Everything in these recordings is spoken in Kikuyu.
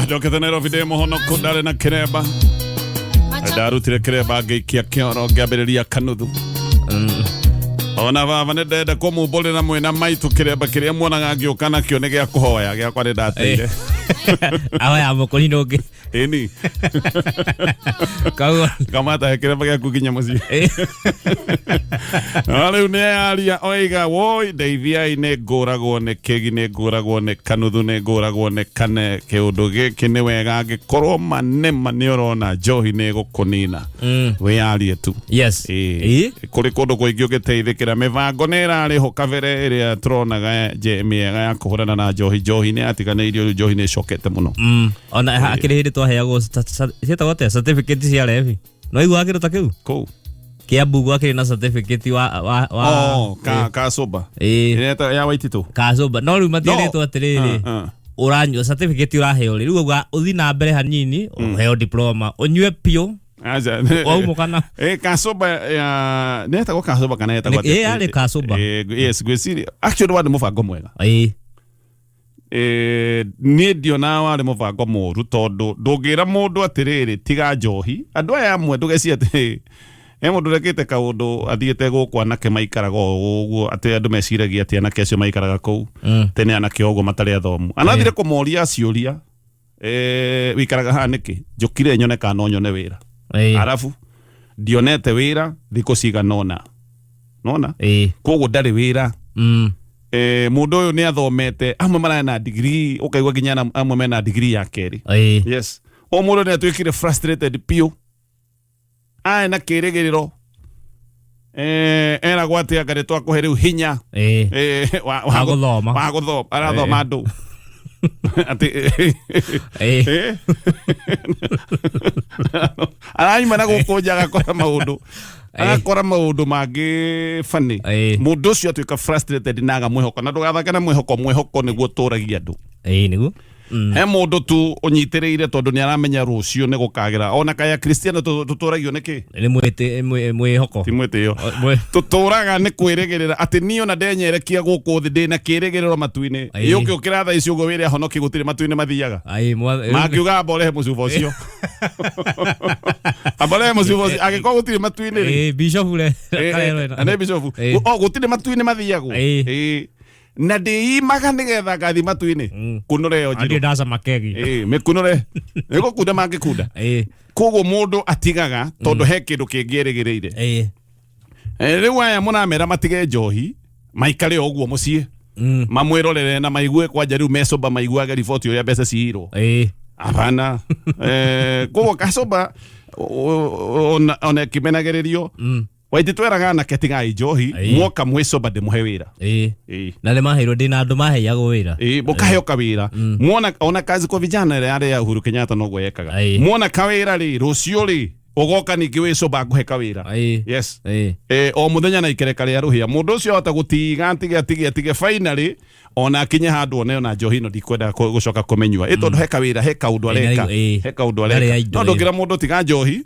Njokete Nairobi ndĩ mũhonoku, ndarĩ na kĩremba, ndarutire kĩremba ngĩikia kĩoro, ngĩambĩrĩria kanuthu. Ona baba nĩ ndenda kũmumbũrĩra mwĩna maitũ, kĩremba kĩrĩa muonaga ngĩũka nakĩo nĩ gĩa kũhoya, gĩakwa nĩ ndateire. Ahoya mũkũrinũ ũngĩ. Ĩni. Koguo Kamata kĩremba gĩaku nginya mũciĩ. No rĩu nĩ aria oiga, woi ndeithiai, nĩ ngũragwo nĩ kĩgi, nĩ ngũragwo nĩ kanuthu, nĩ ngũragwo nĩ kane. Kĩũndũ gĩkĩ nĩ wega angĩkorwo ma nĩ ma nĩ ũrona njohi nĩ ĩgũkũnina, wĩyarie tu. Yes. Ĩĩ. Kũrĩ kũndũ kũingĩ ũngĩteithĩkĩra. Mĩbango nĩ ĩrarĩ ho kabere ĩrĩa tũronaga mĩega ya kũhũrana na njohi. Njohi nĩ yatiganĩirio, rĩu njohi nĩ ĩcokete mũno. Ona hakĩrĩ hĩndĩ twaheagwo ciĩtagwo atĩa, certificate cia rebi, no igua kĩndũ ta kĩu. Kũu Kiambu gwakĩrĩ na certificate wa Oh, ka soba. Ĩĩ. Ĩrĩa ya Waititũ. Kacoba, no rĩu matierĩtwo atĩrĩrĩ, ũranyua certificate ũraheo rĩ, rĩu uga ũthi na mbere hanini ũheo diploma, ũnyue piũ. Aca. Waumũkana. Kacoba ya nĩ yetagwo kacoba kana yetagwo Ĩĩ, yarĩ kacoba. Yes, ngwĩciria actually warĩ mũbango mwega. Niĩ ndionaga warĩ mũbango mũru, tondũ ndũngĩra mũndũ atĩrĩrĩ, tiga njohi. Andũ aya amwe, ndũgecirie atĩ he mũndũ ũrekĩte kaũndũ athiĩte gũkũ, anake maikaraga o ũguo, atĩ andũ meciragia atĩ anake acio maikaraga kũu tene, anake o ũguo matarĩ athomu. Anathire kũmoria ciũria, wikaraga haha nĩkĩ? Njũkire nyone kana no nyone wĩra. Arabu ndionete wĩra thikũ cigana ũna, nona koguo ndarĩ wĩra. Mũndũ ũyũ nĩ athomete, amwe mararĩ na degree, ũkaigua nginya amwe mena degree ya kerĩ. Yes, o mũndũ nĩ atuĩkire frustrated piũ, arĩ na kĩrĩgĩrĩro, eragwo atĩ anga nĩ twakũhe rĩu hinya wa gũthoma. Wa gũthoma, arathoma andũ atĩ aranyuma na gũkũ nja, agakora maũndũ, agakora maũndũ mangĩ funny. Mũndũ ũcio atuĩka frustrated na aga mwĩhoko, na ndũgathake na mwĩhoko. Mwĩhoko nĩguo ũtũragia andũ. Ĩĩ, nĩguo. He mũndũ tu ũnyitĩrĩire tondũ nĩ aramenya rũciũ nĩ gũkagĩra. Ona kaya Kristiano tũtũragio nĩ kĩ? Nĩ mwĩhoko. Ti mwĩtĩo. Tũtũraga nĩ kwĩrĩgĩrĩra atĩ niĩ ona ndenyerekia gũkũ thĩ, ndĩna kĩrĩgĩrĩro matu-inĩ. Ĩ ũngĩũkĩra thaa ici ũguo wĩre ahonoki gũtirĩ matu-inĩ mathiaga, mangiuga amba ũrehe mũcuba ũcio, amba ũrehe mũcuba ũcio, angĩkorwo gũtirĩ matu-inĩ rĩ. Ĩĩ, bishop re. Na nĩ bishop. O gũtirĩ matu-inĩ mathiagwo. Ĩĩ. Na ndĩimaga nĩgetha ngathi matu-inĩ, kunũre ĩyo Andiĩ njirũ. ndacama kegi. Ĩĩ, mĩkunũre nĩ gũkunda mangĩkunda. Koguo mũndũ atigaga tondũ he kĩndũ kĩngĩ erĩgĩrĩire. Rĩu aya mũramera matige njohi, maikare o ũguo mũciĩ, mamwĩrorere na maigue kwanja rĩu mecoba, maiguage riboti ũrĩa mbeca ciirwo. Abana. Koguo kacoba ona ĩkĩmenagĩrĩrio, Waiti tweraga anake tigai njohi. Mwoka mwĩcoba, ndĩmũhe wĩra. Ĩĩ. Na nĩ maheirwo, ndĩ na andũ maheagwo wĩra. Ĩĩ, mũkaheo kawĩra. Mwona ona Kazi kwa Vijana ĩrĩa yarĩ ya Uhuru Kenyatta noguo yekaga. Mwona kawĩra rĩ, rũciũ rĩ, ũgoka ningĩ wĩcoba, ngũhe kawĩra. Yes. O mũthenya na ikereka rĩa rũhĩa, mũndũ ũcio ahota gũtiga, atige, atige, atige, finally ona akinye handũ one ona njohi ĩno ndikwenda gũcoka kũmĩnyua, ĩ tondũ he kawĩra, he kaũndũ areka. He kaũndũ Ndarĩ areka. idle. No ndũngĩra mũndũ tiga njohi,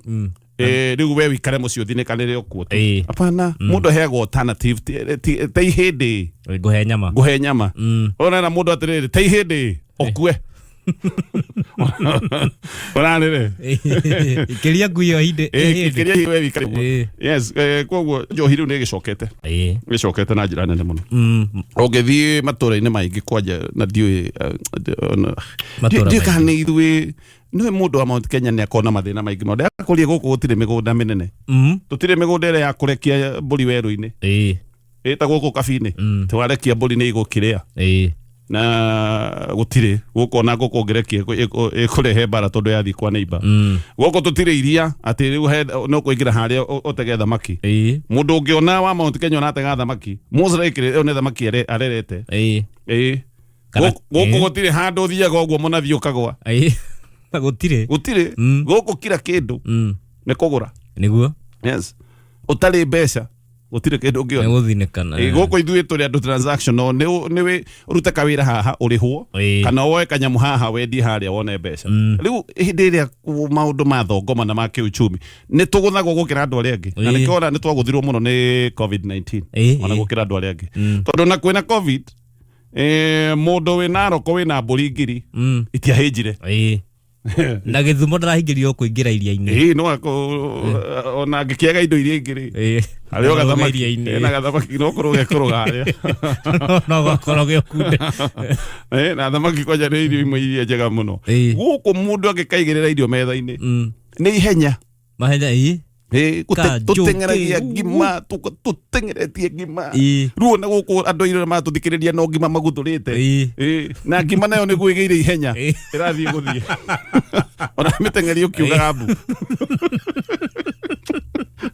rĩu we wikare mũciĩ ũthinĩkanĩre ũkuo tu. Hapana, mũndũ aheagwo alternative, te ihĩndĩ. Ngũhe nyama. Ngũhe nyama. Ũrera mũndũ atĩrĩrĩ, te ihĩndĩ ũkue ũrarĩre. Ikĩria ngui ĩyo hindĩ. Ĩkĩria we wikare ũguo. Yes, koguo njohi rĩu nĩ ĩgĩcokete, ĩgĩcokete na njĩra nene mũno. Ũngĩthiĩ matũra-inĩ maingĩ kwanja, na ndiũĩ Matũra ndiũĩ kana maingĩ. nĩ ithuĩ nĩ mũndũ wa Mount Kenya nĩ akorwo na mathĩna maingĩ mũno. Ndakũrie gũkũ gũtirĩ mĩgũnda mĩnene. Tũtirĩ mĩgũnda ĩrĩa ya kũrekia mbũri werũ-inĩ. Ĩta gũkũ Kabini twarekia mbũri nĩ igũkĩrĩa. Na gũtirĩ gũkũ ona ngũkũ ũngĩrekia ĩkũrehe mbara tondũ yathiĩ kwa neighbor. Gũkũ tũtirĩ iria atĩ rĩu no kũingĩra harĩa ũtege thamaki. Mũndũ ũngĩona wa Mount Kenya ũratega thamaki, most likely ĩyo nĩ thamaki arerete. Ĩĩ. Gũkũ gũtirĩ handũ ũthiaga ũguo mũnathi ũkagwa. Ĩĩ. Gũtirĩ. Gũtirĩ. Gũkũ kira kĩndũ nĩ kũgũra. Nĩguo. Yes, ũtarĩ mbeca gũtirĩ kĩndũ Nĩ ũngĩona. gũthinĩkana. Ĩ, gũkũ ithuĩ tũrĩ andũ transactional, nĩ ũrute kawĩra haha ũrĩhwo, kana woe kanyamũ haha wendie harĩa wone mbeca. Rĩu hĩndĩ ĩrĩa maũndũ ma thongoma na ma kĩuchumi, nĩ tũgũthagwo gũkĩra andũ arĩa angĩ, na nĩkĩo ona nĩ twagũthirwo mũno nĩ COVID-19 ona gũkĩra andũ arĩa angĩ, tondũ na kwĩna COVID, mũndũ wĩ Naroko wĩna mbũri 1000 itiahĩnjire. Na Gĩthumo ndarahingĩrio kũingĩra iria-inĩ. Ĩĩ, no ona angĩkĩaga indo iria ingĩ rĩ, harĩ o Arũge gathamaki. iria-inĩ. Ena gathamaki no kũrũga ekũrũga harĩa. No gakorwo gĩ ũkunde. Na thamaki kwanja nĩ irio imwe iria njega mũno. Gũkũ mũndũ angĩkaigĩrĩra irio metha-inĩ nĩ ihenya. Mahenya ii. Ĩĩ, Kanjũkĩ. tũteng'eragia ngima, tũteng'eretie ngima. Rĩu ona gũkũ andũ airũ maratũthikĩrĩria no ngima maguthũrĩte. Ĩĩ, na ngima nayo nĩguo ĩgĩire ihenya. Ĩrathiĩ gũthiĩ ona mĩteng'eri ũkiugaga mbu.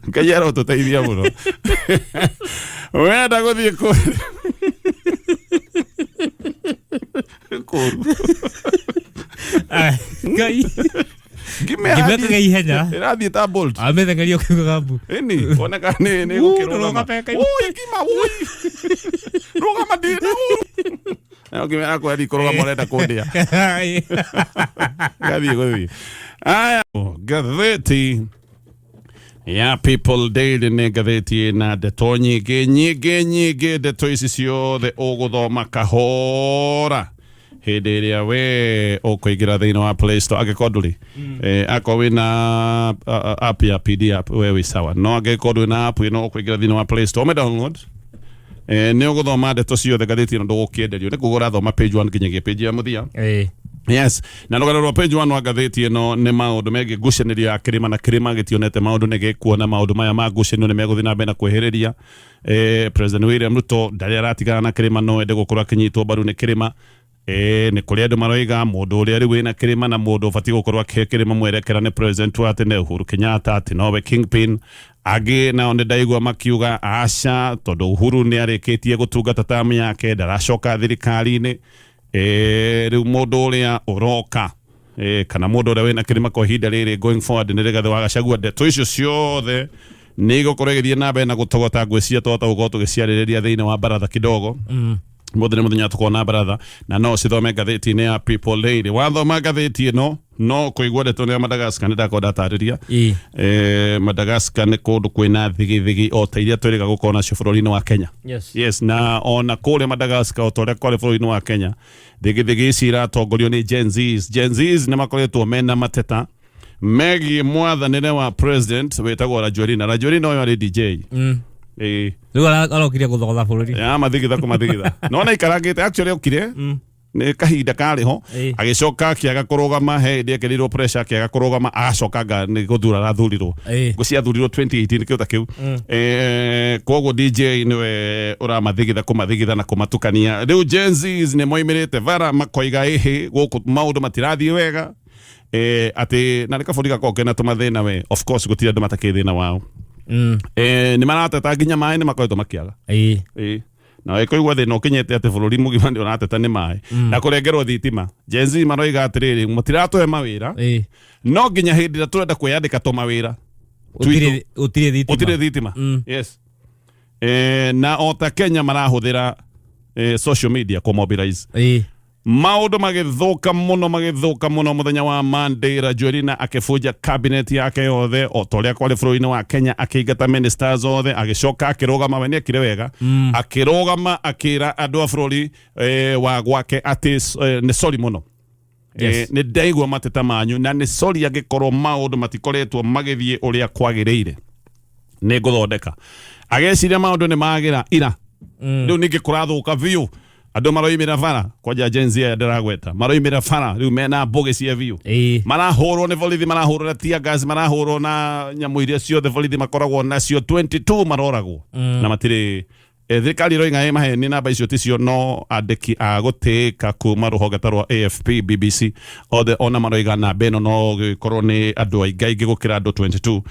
Ngai arotũteithia mũno. Wenda gũthiĩ kũ kũru. Ah, Ngai. Ngima Ngima ĩrathiĩ ĩkagĩa ihenya. Ĩrathiĩ ta Bolt. Amĩteng'eria ũkiugaga mbu. Ĩni oneka nĩ Uu, gũkĩrũgama. ndũrũgama eka Ui, ngima, ui, rũgama, ndĩna nayo ngima yakwa yathi kũrũgama, ũrenda kũndĩa. Gathiĩ gũthiĩ. Aya, ngathĩti ya People Daily nĩ ngathĩti ĩna ndeto nyingĩ nyingĩ nyingĩ. Ndeto ici ciothe ũgũthoma kahora hĩndĩ ĩrĩa we ũkũingĩra thĩinĩ wa Play Store, angĩkorwo ndũrĩ akorwo wĩna app ya PD app, we wĩ sawa, no angĩkorwo ndũrĩ na app ĩno, ũkũingĩra thĩinĩ wa Play Store, ũme download, nĩ ũgũthoma ndeto ciothe ngathĩti ĩno. Ndũgũkĩenderio nĩ kuga ũrathoma page 1 nginyagia page ya mũthia. Yes, na rũgano rwa page 1 wa ngathĩti ĩno nĩ maũndũ megiĩ ngucanĩrio ya kĩrĩma, na kĩrĩma gĩtionete maũndũ nĩ gĩkuona maũndũ maya ma ngucanio nĩ megũthiĩ na mbere na kwĩhĩrĩria. President William Ruto ndarĩ aratigana na kĩrĩma, no ende gũkorwo akĩnyitwo mbaru nĩ kĩrĩma. Nĩ kũrĩ andũ maroiga mũndũ ũrĩa rĩu wĩna kĩrĩma na mũndũ ũbatiĩ gũkorwo akĩhe kĩrĩma mwerekera nĩ president wa tene Uhuru Kenyatta, atĩ nowe kingpin. Angĩ nao nĩ ndaigua makiuga aca, tondũ Uhuru nĩ arĩkĩtie gũtungata tamu yake, ndaracoka thirikari-inĩ. Rĩu mũndũ ũrĩa ũroka kana mũndũ ũrĩa wĩna kĩrĩma kwa ihinda rĩrĩ going forward nĩ Rigathĩ wa Gachagua. Ndeto icio ciothe nĩ igũkorwo igĩthiĩ na mbere na gũtogota. Ngwĩciria twahota gũkorwo tũgĩciarĩrĩria thĩinĩ wa baratha kidogo. Mũthĩ nĩ mũthenya tũkona baratha, na no cithome ngathĩti-inĩ ya People Daily. Wathoma ngathĩti ĩno no kũigua ndeto ya Madagascar, nĩ ndakorwo ndatarĩria. Madagascar nĩ kũndũ kwĩna thigithigi o ta iria twĩrĩga gũkorwo nacio bũrũri-inĩ wa Kenya. Yes, na ona kũrĩa Madagascar, o ta ũrĩa kwarĩ bũrũri-inĩ wa Kenya, thigithigi ici iratongorio nĩ Gen Zs. Gen Zs nĩ makoretwo mena mateta megiĩ mwathanĩre wa president wĩtagwo Rajoelina. Rajoelina ũyũ arĩ DJ. Ĩĩ. Rĩu arokire gũthogotha bũrũri. Ya mathigitha kũmathigitha no na ikarangĩte. Actually okire nĩ kahinda karĩ ho, agĩcoka akĩaga kũrũgama. He hĩndĩ ekĩrĩirwo pressure akĩaga kũrũgama, agacoka anga nĩ gũthura arathurirwo. Ngũcia athurirwo 2018 kĩu ta kĩu. Koguo DJ nĩwe ũramathigitha kũmathigitha na kũmatukania. Rĩu Gen Zs nĩ moimĩrĩte bara makoiga ĩhĩ, gũkũ maũndũ matirathiĩ wega, atĩ na nĩ kabũrũri gakoragwo kena tũmathĩna. We of course gũtirĩ andũ matakĩ thĩna wao. Nĩ marateta nginya maĩ nĩ makoretwo makĩaga. Ĩĩ. Na ĩkũigua thĩna ũkinyĩte atĩ bũrũri mũgima nĩ ũrateta nĩ maĩ na kũrengerwo thitima. Gen Z maroiga atĩrĩrĩ, mũtiratũhe mawĩra, no nginya hĩndĩ ĩrĩa tũrenda kwĩyandĩka tũmawĩra Gũtirĩ gũtirĩ thitima. Gũtirĩ thitima. Yes, na o ta Kenya marahũthĩra social media kũmobilize. Maũndũ magĩthũka mũno, magĩthũka mũno mũthenya wa Monday, Rajoelina akĩbunja cabinet yake yothe o ta ũrĩa kwarĩ bũrũri-inĩ wa Kenya, akĩingata ministers othe, agĩcoka akĩrũgama. We nĩekire wega, akĩrũgama akĩra andũ a bũrũri wa gwake atĩ nĩ sorry mũno. Nĩ ndaigua mateta manyu na nĩ sorry angĩkorwo maũndũ matikoretwo magĩthiĩ ũrĩa kwagĩrĩire, nĩ ngũthondeka. Ageciria maũndũ nĩ magĩra ira. Rĩu ningĩ kũrathũka biũ, andũ maroimĩra bara kwanja. Gen Z aya ndĩragweta maroimĩra bara rĩu mena mbũgĩ cia biũ. Marahũrwo nĩ borithi, marahũrwo na tear gas, marahũrwo na nyamũ iria ciothe borithi makoragwo nacio. 22 maroragwo na matirĩ thirikari ĩroiga ĩ maheni, namba icio ticio, no andĩki a gũtĩĩka kuma rũhonge ta rwa AFP, BBC, othe ona maroiga namba ĩno no gĩkorwo nĩ andũ aingĩ aingĩ gũkĩra andũ 22.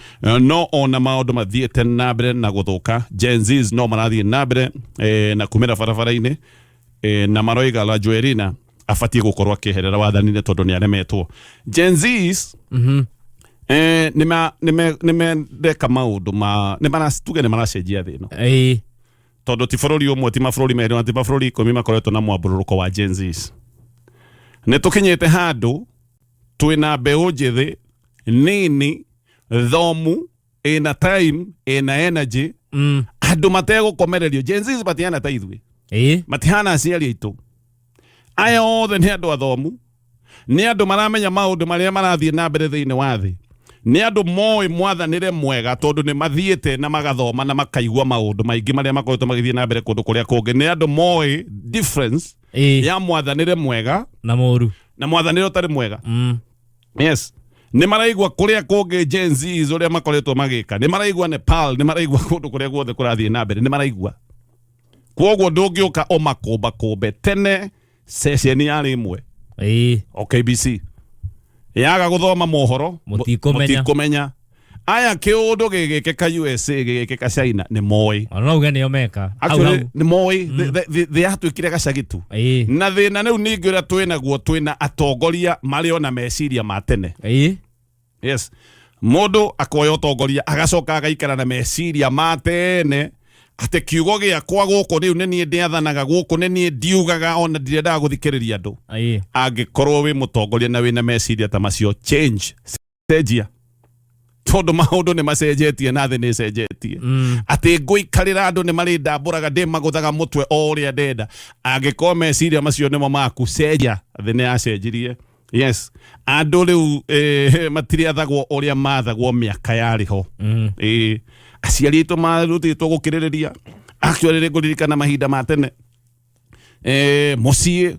No ona maũndũ mathiĩte na mbere na gũthũka, Gen Zs no marathiĩ na mbere na kumĩra barabara-inĩ, na maroiga Rajoelina abatiĩ gũkorwo akĩeherera wathani-inĩ tondũ nĩ aremetwo. Gen Zs nĩ mendeka maũndũ ma nĩ tuge nĩ maracenjia thĩ ĩno, tondũ ti bũrũri ũmwe, ti mabũrũri merĩ, na ti mabũrũri 10 makoretwo na mwambũrũrũko wa Gen Zs. Nĩ tũkinyĩte handũ twĩna mbeũ njĩthĩ nini thomu, ĩna time, ĩna energy, andũ mategũkomererio. Gen Zs matihana ta ithuĩ, matihana aciari aitũ. Aya othe nĩ andũ athomu. Nĩ andũ maramenya maũndũ marĩa marathiĩ na mbere thĩinĩ wa thĩ. Nĩ andũ moĩ mwathanĩre mwega tondũ nĩ mathiĩte na magathoma na makaigua maũndũ maingĩ marĩa makoretwo magĩthiĩ na mbere kũndũ kũrĩa kũngĩ. Nĩ andũ moĩ difference ya mwathanĩre mwega na mũru na mwathanĩre ũtarĩ mwega. Yes, nĩ maraigua kũrĩa kũngĩ Gen Zs ũrĩa makoretwo magĩka, nĩ maraigua Nepal, nĩ maraigua kũndũ kũrĩa guothe kũrathiĩ na mbere, nĩ maraigua. Kwoguo ndũngĩũka ũmakũmbakũmbe. Tene ceceni yarĩ ĩmwe, o KBC, yaga gũthoma mohoro Mũtikũmenya. Mũtikũmenya. Aya kĩũndũ gĩgĩkĩka USA, gĩgĩkĩka China, nĩ moĩ. Ona no uge nĩo meka hau. Actually, Hau. nĩ moĩ. Thĩ yatuĩkire gacagi tu. Na thĩna rĩu ningĩ ũrĩa twĩnaguo, twĩna atongoria marĩ ona meciria ma tene. Yes, mũndũ akoya ũtongoria agacoka agaikara na meciria ma tene atĩ kiugo gĩakwa gũkũ rĩu nĩ niĩ ndĩathanaga gũkũ, nĩ niĩ ndiugaga, ona ndirendaga gũthikĩrĩria andũ. Angĩkorwo wĩ mũtongoria na wĩna meciria ta macio, change, cenjia, tondũ maũndũ nĩ macenjetie na thĩ nĩ ĩcenjetie. Atĩ ngũikarĩra andũ nĩ marĩndambũraga, ndĩmagũthaga mũtwe o ũrĩa ndenda, angĩkorwo meciria macio nĩmo maku, cenjia. Thĩ nĩ yacenjirie. Yes, andũ rĩu matirĩathagwo ũrĩa mathagwo mĩaka yarĩ ho. Aciari aitũ marutĩtwo gũkĩrĩrĩria. Actually, nĩ ngũririkana mahinda ma tene, mũciĩ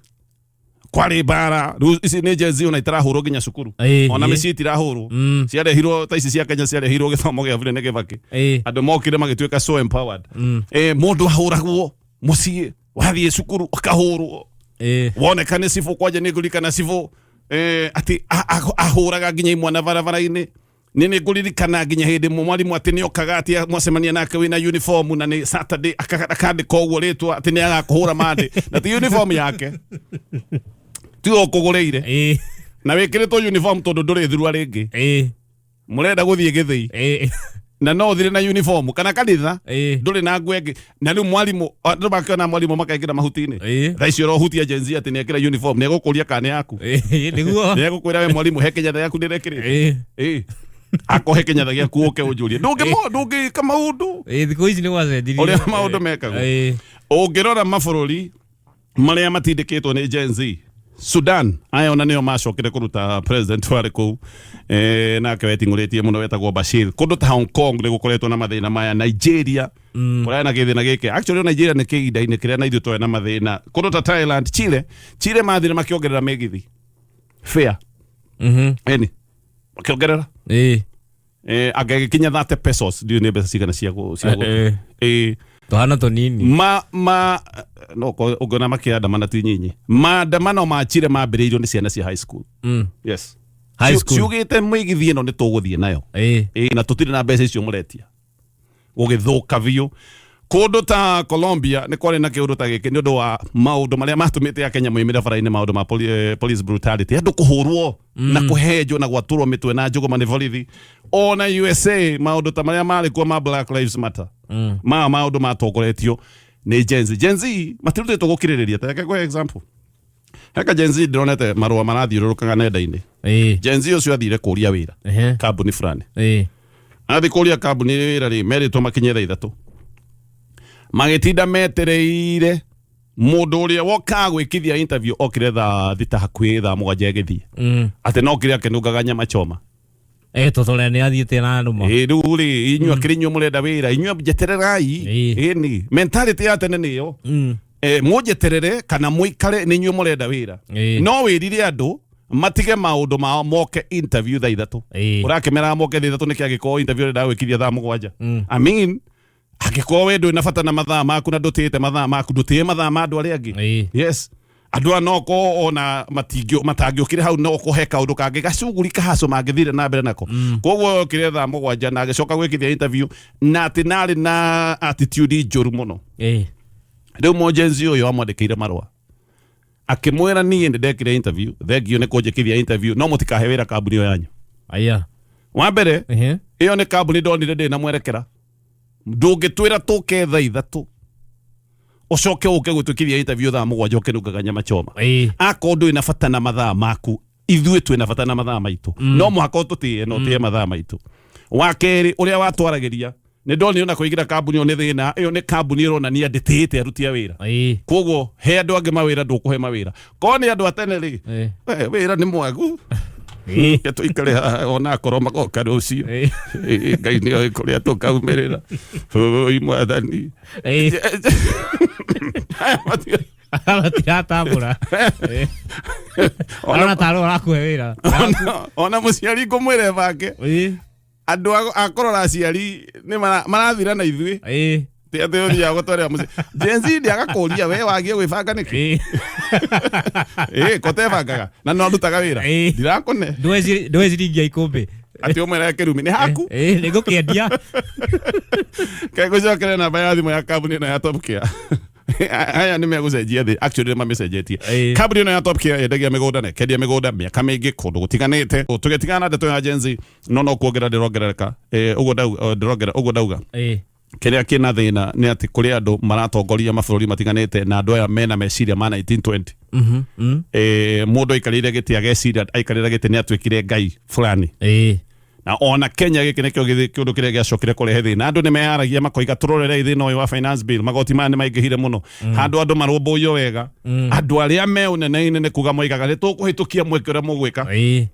kwarĩ mbara. Rĩu ici nĩ Gen Z, ona itarahũrwo nginya cukuru. Ona mĩciĩ itirahũrwo. Ciarehirwo ta ici cia Kenya, ciarehirwo gĩthomo gĩa bure nĩ Kĩbakĩ. Andũ mokire magĩtuĩka so empowered. Mũndũ ahũragwo mũciĩ, wathiĩ cukuru ũkahũrwo. Woneka nĩ cibũ kwanja, nĩ ngũririkana cibũ atĩ ahũraga nginya imwana barabara-inĩ. Nĩ ngũririkana nginya hĩndĩ ĩmwe mwarimũ atĩ nĩ okaga atĩ mwacemania nake wĩna uniform na nĩ Saturday, akandĩka ũguo rĩtwa atĩ nĩ agakũhũra mandĩ, na ti uniform yake, ti ũkũgũrĩire, na wĩkĩrĩtwo uniform tondũ ndũrĩ thurua rĩngĩ. Mũrenda gũthiĩ gĩthĩi na no ũthire na uniform kana kanitha, ndũrĩ na nguo ĩngĩ, na rĩu mwarimũ, andũ makĩona mwarimũ makaingĩra mahuti-inĩ. Thaa icio ũrohutia Gen Z atĩ nĩekĩra uniform, nĩegũkũria kana nĩ yaku. Nĩguo. Nĩegũkwĩra, "We mwarimũ, he kĩnyatha gĩaku ndĩrekĩrĩte." Akohe kĩnyatha gĩaku ũke ũnjũrie. Ndũngĩka maũndũ Thikũ ici nĩ gwacenjirie ũrĩa maũndũ mekagwo. Ũngĩrora mabũrũri marĩa matindĩkĩtwo nĩ Gen Z, Sudan, aya ona nĩo macokire kũruta president warĩ kũu, nake weting'ũrĩtie mũno wetagwo Bashir. Kũndũ ta Hong Kong nĩ gũkoretwo na mathĩna maya. Nigeria kũrĩa na gĩthĩna gĩkĩ, actually Nigeria nĩ kĩhinda-inĩ kĩrĩa na ithuĩ twarĩ na mathĩna. Kũndũ ta Thailand, Chile, Chile mathire makĩongerera mĩgithi fare. Eni makĩongerera angĩgĩkinya 30 pesos, ndiũĩ nĩ mbeca cigana cia Tũhana tũnini. Ma no ũngĩona makĩandamana ti nyinyi. Maandamano ma Chile mambĩrĩirio nĩ ciana cia high school. Yes. High school. Ciugĩte mĩgithi ĩno nĩ tũgũthiĩ nayo, na tũtirĩ na mbeca icio mũretia. Gũgĩthũka biũ. Kũndũ ta Colombia nĩ kwarĩ na kĩũndũ ta gĩkĩ nĩ ũndũ wa maũndũ marĩa matũmĩte Akenya moimĩre bara-inĩ, maũndũ ma police brutality, andũ kũhũrwo na kũhenjwo na gwatũrwo mĩtwe na njũgũma nĩ borithi. Ona USA maũndũ ta marĩa marĩ kuo ma Black Lives Matter, ma maũndũ matongoretio nĩ Gen Z. Gen Z matirutĩtwo gũkirĩrĩria. Ta reke ngũhe example. Heka Gen Z ndĩronete marũa marathiũrũrũkaga nenda-inĩ. Gen Z ũcio athire kũria wĩra kambuni fulani. Athiĩ kũria kambuni wĩra rĩ, merĩtwo makinye thaa 3, magĩtinda metereire. Mũndũ ũrĩa wokaga gwĩkithia interview okire thaa 6, hakuhĩ thaa 7 agĩthiĩ. Atĩ no kire akĩnungaga nyama choma. Tũtũrĩa nĩ athiĩte na ndũma. Ĩ rĩu rĩ, inyuĩ akĩrĩ inyuĩ mũrenda wĩra, inyuĩ njetererai. Ĩni mentality ya tene nĩyo. Mũnjeterere kana mũikare, nĩ inyuĩ mũrenda wĩra. No wĩrire andũ matige maũndũ mao moke interview thaa 3. Ũrakĩmeraga moke thaa 3 nĩkĩ angĩkorwo interview ũrenda gwĩkithia thaa 7? I mean, angĩkorwo we ndũrĩ na bata na mathaa maku na ndũtĩĩte mathaa maku, ndũtĩe mathaa ma andũ arĩa angĩ. Yes, andũ aya noko ona matangĩũkire hau, no kũhe kaũndũ kangĩ gacuguri kahaco mangĩthire na mbere nako. Koguo okire thaa 7 na agĩcoka gwĩkithia interview na atĩ narĩ na attitude njũru mũno. Rĩu mũjenzi ũyũ amwandĩkĩire marũa akĩmwĩra, "Niĩ nĩ ndekire interview, thengio nĩ kũnjĩkithia interview, no mũtikahe wĩra kambuni ĩyo yanyu." Aya. Wa mbere, ĩyo nĩ kambuni ndonire ndĩ na mwerekera. Ndũngĩtwĩra tũke thaa 3, ũcoke ũke gwĩtwĩkithia interview thaa 7 ũkĩnungaga nyama choma. Akorwo ndũrĩ na bata na mathaa maku, ithuĩ twĩ na bata na mathaa maitũ. No mũhaka ũtũtĩe na ũtĩe mathaa maitũ. Wa kerĩ, ũrĩa watwaragĩria Nĩ ndonire ona kũingĩra kambuni ĩyo nĩ thĩna. Ĩyo nĩ kambuni ĩronania ndĩtĩĩte aruti a wĩra. Koguo he andũ angĩ mawĩra, ndũkũhe mawĩra. Korwo nĩ andũ a tene rĩ, we, wĩra nĩ mwagu. Reke tũikare haha ona akorwo magoka rũciũ. Ngai nĩ oĩ kũrĩa tũkaumĩrĩra. Oi mwathani. Aya Matiratambũra. Arona tarĩ ũrakũhe wĩra. Ona mũciari ngũmwĩre bange andũ a kũrora aciari nĩ marathira na ithuĩ. Ti atĩ ũthiaga gũtwarĩra mũciĩ. Gen Z ndĩagakũria we wagie gwĩbanga nĩkĩ. Ĩ kotebangaga na no ndutaga wĩra. Ndirakũne. Ndũe ciringi ya ikũmbĩ. Atĩ ũmwĩre kĩrumi nĩ haku. Nĩ ngũkĩendia. Ke gũcokere namba ya thimũ ya kambuni ĩno ya Top Care. Aya nĩ megũcenjia thĩ, actually nĩ mamĩcenjetie. Kambuni ĩno ya Top Care yendagia mĩgũnda na ĩkendia mĩgũnda mĩaka mĩingĩ kũndũ gũtiganĩte. Tũgĩtigana na ndeto ya Gen Z, no kuongerera ndĩrongerereka. Ũguo ndauga, ndĩrongerera ũguo ndauga. Kĩrĩa kĩna thĩna nĩ atĩ kũrĩ andũ maratongoria mabũrũri matiganĩte na andũ aya mena meciria ma 1920. Mũndũ aikarĩire gĩtĩ ageciria aikarĩra gĩtĩ nĩ atuĩkire ngai fulani. Na ona Kenya gĩkĩ nĩkĩo kĩũndũ kĩrĩa gĩacokire kũrehe thĩna. Andũ nĩ meyaragia makoiga tũrorerei thĩna ũyũ wa finance bill, magoti maya nĩ maingĩhire mũno. Handũ andũ marũmbũiyo wega. Andũ arĩa me ũnene-inĩ nĩ kuga moigaga nĩ tũkũhĩtũkia mwĩke ũrĩa mũgwĩka.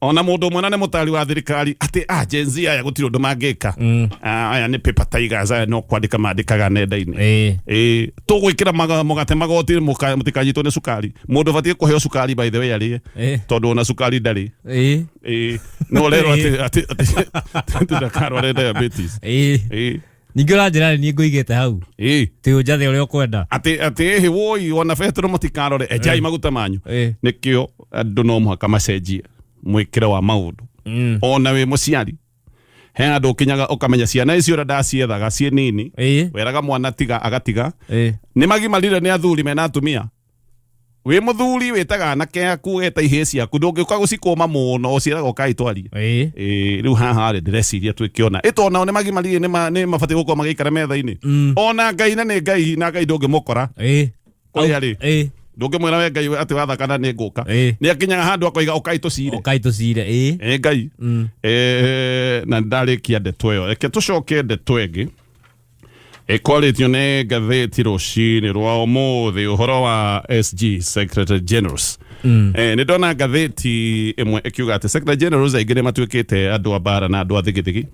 Ona mũndũ ũmwe na nĩ mũtari wa thirikari atĩ Gen Z aya gũtirĩ ũndũ mangĩka. Aya nĩ paper tigers, aya no kwandĩka mandĩkaga nenda-inĩ. Ĩĩ, tũgwĩkĩra mũgate magoti mũtikanyitwo nĩ cukari. Mũndũ ũbatiĩ kũheo cukari by the way arĩe. Tondũ ona cukari ndarĩ. Ĩĩ, no ũrerwo atĩ ndakarware diabetes. Ĩĩ. Ningĩ ũranjĩra nĩ niĩ ngũigĩte hau. Tĩ ũnjathe ũrĩa ũkwenda. Atĩ ĩhĩ woi ona betũrũ mũtikarore enjai maguta manyu. Nĩkĩo andũ no mũhaka macenjie mwĩkĩre wa maũndũ. Ona wĩ mũciari he handũ ũkinyaga ũkamenya ciana icio ũrĩa ndaciethaga ciĩ nini. Weraga mwana tiga agatiga. Nĩ magimarire nĩ athuri mena atumia. Wĩ mũthuri wĩtaga anake aku weta ihĩĩ ciaku ndũngĩũka gũcikũma mũno ũciĩraga ũkai twarie. Ĩĩ, rĩu haha rĩ ndĩreciria twĩkĩona ĩto onao nĩ magimarire nĩ mabatiĩ gũkorwo magĩikara metha-inĩ. Ona Ngai na nĩ Ngai na Ngai ndũngĩmũkora. Kũrĩa rĩ ndũngĩmwĩra we Ngai atĩ wathakana nĩ ngũka. Nĩ akinyaga handũ akoiga ũkai tũcire. Ũkai tũcire. Ĩ Ngai. Na ndarĩkia ndeto ĩyo reke tũcoke ndeto ĩngĩ ĩkwarĩtio nĩ ngathĩti rũcinĩ rwa ũmũthĩ ũhoro wa SG Secretary Generals. Nĩ ndona ngathĩti ĩmwe ĩkiuga atĩ Secretary Generals aingĩ nĩ matuĩkĩte andũ a mbara na andũ a thigithigi.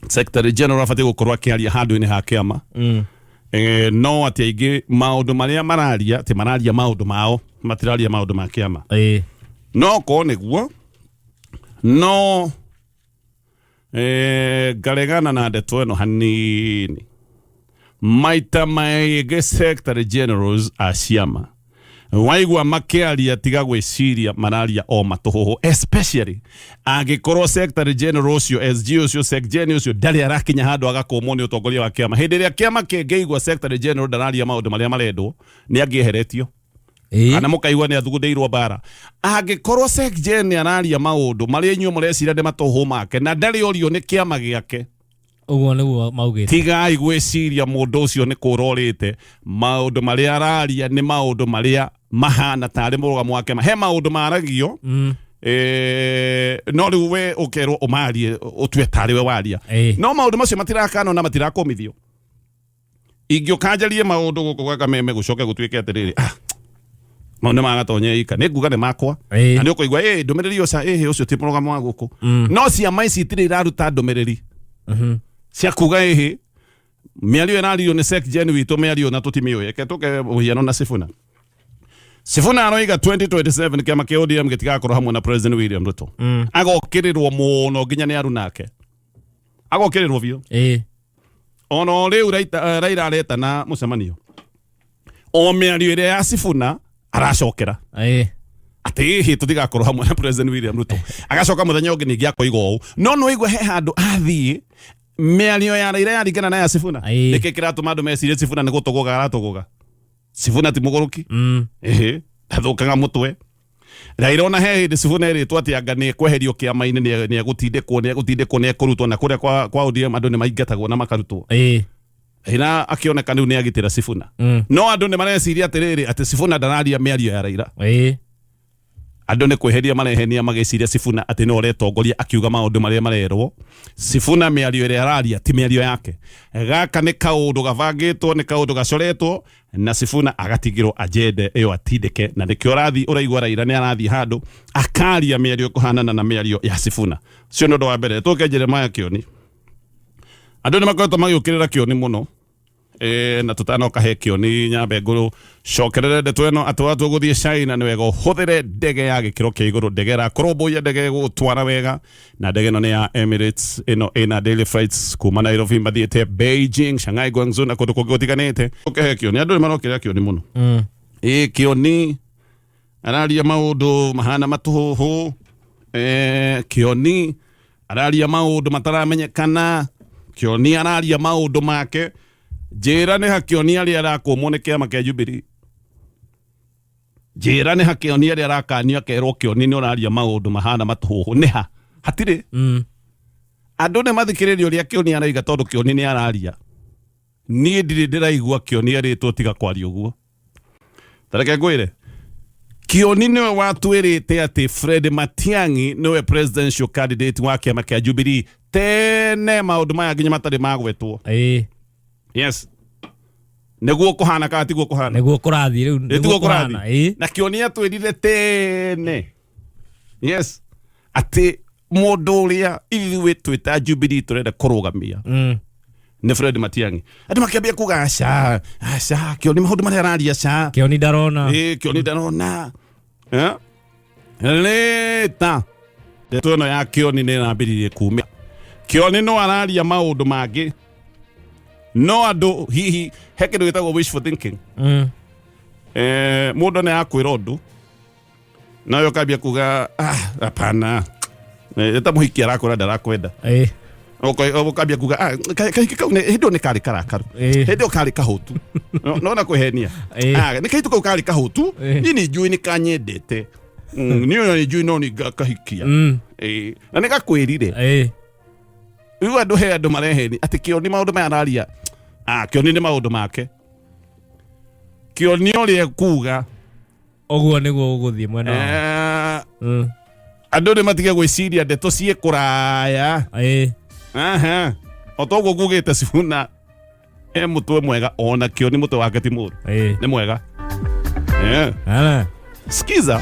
Secretary General abatiĩ gũkorwo akĩaria handũ-inĩ ha kĩama. No atĩ aingĩ maũndũ marĩa mararia atĩ mararia maũndũ mao matiraria maũndũ ma kĩama. No korwo nĩguo no ngaregana na ndeto ĩno hanini. Maita maingĩ secretary generals a ciama waigua makĩaria tiga gwĩciria mararia o matũhũhũ, especially angĩkorwo secretary general ũcio SG ũcio secgen ũcio ndarĩ arakinya handũ agakũmwo nĩ ũtongoria wa kĩama. Hĩndĩ ĩrĩa kĩama kĩngĩigua secretary general ndararia maũndũ marĩa marendwo nĩ angĩeheretio. Kana mũkaigua nĩ athugundĩirwo mbara. Angĩkorwo secgen nĩ araria maũndũ marĩa inyuĩ mũreciria nĩ matũhũ make na ndarĩ orio nĩ kĩama gĩake, Ũguo nĩguo maugĩte. Tigai gwĩciria mũndũ ũcio nĩ kũra ũrĩte. Maũndũ marĩa araria nĩ maũndũ marĩa mahana tarĩ mũrũgamo wa kĩama. He maũndũ maragio, no rĩu we ũkerwo ũmarie ũtue tarĩ we waria. No maũndũ macio matirakanwo na matirakũmithio. Ingĩũka njarie maũndũ gũkũ gwa Kameme gũcoke gũtuĩke atĩrĩrĩ, mau nĩ magatonye ika nĩ nguga nĩ makwa. Na nĩ ũkũigua ndũmĩrĩri ũca ũcio ti mũrũgamo wa gũkũ. No ciama ici itirĩ iraruta ndũmĩrĩri cia kuga ĩhĩ mĩario ĩraririo nĩ Sec Gen witũ mĩario na tũtimĩũĩ. Reke tũke mũhiano na Sifuna. Sifuna aroiga 2027 kĩama kĩa ODM gĩtigakorwo hamwe na President William Ruto. Agokĩrĩrwo mũno nginya nĩ aruna ake. Agokĩrĩrwo biũ. Ona o rĩu Raila aretana mũcemanio o mĩario ĩrĩa ya Sifuna aracokera atĩ ĩhĩ tũtigakorwo hamwe na President William Ruto. Agacoka mũthenya ũngĩ ningĩ akoiga ũũ. No nĩ waigua he handũ athiĩ mĩario ya Raila yaringana na ya Sifuna. Nĩkĩ kĩratũma andũ mecirie Sifuna nĩ gũtũgũga aratũgũga? Sifuna ti mũgũrũki. Ĩhĩ ndathũkaga mũtwe. Raila ona he hĩndĩ Sifuna erĩtwo atĩ anga nĩ ekweherio kĩama-inĩ, nĩ egũtindĩkwo, nĩ egũtindĩkwo, nĩ ekũrutwo, na kũrĩa kwa ODM andũ nĩ maingatagwo na makarutwo. Raila akĩoneka rĩu nĩ agitĩra Sifuna. No andũ nĩ mareciria atĩrĩrĩ atĩ Sifuna ndararia mĩario ya Raila. Andũ nĩ kwĩheria marehenia magĩciria Sifuna atĩ nĩwe ũretongoria akiuga maũndũ marĩa marerwo. Sifuna mĩario ĩrĩa araria ti mĩario yake. Gaka nĩ kaũndũ gabangĩtwo, nĩ kaũndũ gacoretwo na Sifuna agatigĩrwo agenda ĩyo atindĩke, na nĩkĩo ũrathiĩ ũraigua Raila nĩ arathiĩ handũ akaria mĩario ĩkũhanana na mĩario ya Sifuna. Ũcio nĩ ũndũ wa mbere. Tũke Jeremiah Kĩoni. Andũ nĩ makoretwo magĩũkĩrĩra Kĩoni mũno. E, na tutanoka he Kĩoni nyambe ngũrũ cokerere ndeto ĩno atĩ watua gũthiĩ China nĩ wega ũhũthĩre ndege ya gĩkĩro kĩa igũrũ, ndege ĩrakũrũmbũiya, ndege ĩgũgũtwara wega, na ndege ĩno nĩ ya Emirates, ĩno ĩna daily flights kuma Nairobi mathiĩte Beijing, Shanghai, Guangzhou na kũndũ kũngĩ gũtiganĩte. Ũkĩhe Kĩoni, andũ nĩ marokĩrĩra Kĩoni mũno. Ĩ Kĩoni araria maũndũ mahana matũhũhũ. Kĩoni araria maũndũ mataramenyekana. Kĩoni araria maũndũ make. Njĩra nĩ ha Kĩoni arĩa arakũmwo nĩ kĩama kĩa Jubilee. Njĩra nĩ ha Kĩoni arĩa arakanio akerwo Kĩoni nĩ ũraria maũndũ mahana matũhũhũ. Nĩ ha? Hatirĩ. Andũ nĩ mathikĩrĩria ũrĩa Kĩoni araiga tondũ Kĩoni nĩ araria. Niĩ ndirĩ ndĩraigua Kĩoni erĩtwo tiga kwaria ũguo. Tareke ngwĩre, Kĩoni nĩwe watwĩrĩte atĩ Fred Matiang'i nĩwe presidential candidate wa kĩama kĩa Jubilee tene maũndũ maya nginya matarĩ magwetwo. Yes. Nĩguo kũhana kana tiguo kũhana? Nĩguo kũrathiĩ rĩu. Nĩ tiguo kũhana. Kũrathiĩ. Na Kĩoni atwĩrire tene. Yes. Atĩ mũndũ ũrĩa ithuĩ twĩta Jubilee tũrenda kũrũgamia nĩ Fred Matiang'i. Andũ makĩambia kuga aca aca, Kĩoni maũndũ marĩa araria aca. Kĩoni ndarona. Ĩ Kĩoni ndarona. Eh? Rĩta ndeto ĩno ya Kĩoni nĩ ĩrambĩrĩirie kumĩra. Kĩoni no araria maũndũ mangĩ, no andũ hihi he kĩndũ gĩtagwo wishful thinking. Mũndũ nĩ akwĩra ũndũ nawe ũkambia kuga, "Ah, hapana." Ta mũhiki arakwĩra ndarakwenda. Ũkambia kuga, "Ah, kahiki kau hĩndĩ ĩyo nĩ karĩ karakaru." Hĩndĩ ĩyo karĩ kahũtu. Nona kwĩhenia. Ah, nĩ kahitu kau karĩ kahũtu. Niĩ nĩ njũĩ nĩ kanyendete. Niĩ ona nĩ njũĩ no nĩ ngakahikia. Na nĩ gakwĩrire. Rĩu andũ he andũ mareheni atĩ Kĩoni maũndũ maya araria, ah, Kĩoni nĩ maũndũ make. Kĩoni ũrĩa ekuga Ũguo nĩguo ũgũthiĩ mwena wa. Andũ nĩ matige gwĩciria ndeto ciĩ kũraya. Aha. O toguo ngugĩte Sifuna e mũtwe mwega, ona Kĩoni mũtwe wake ti mũru. Nĩ mwega. Ala. Sikiza.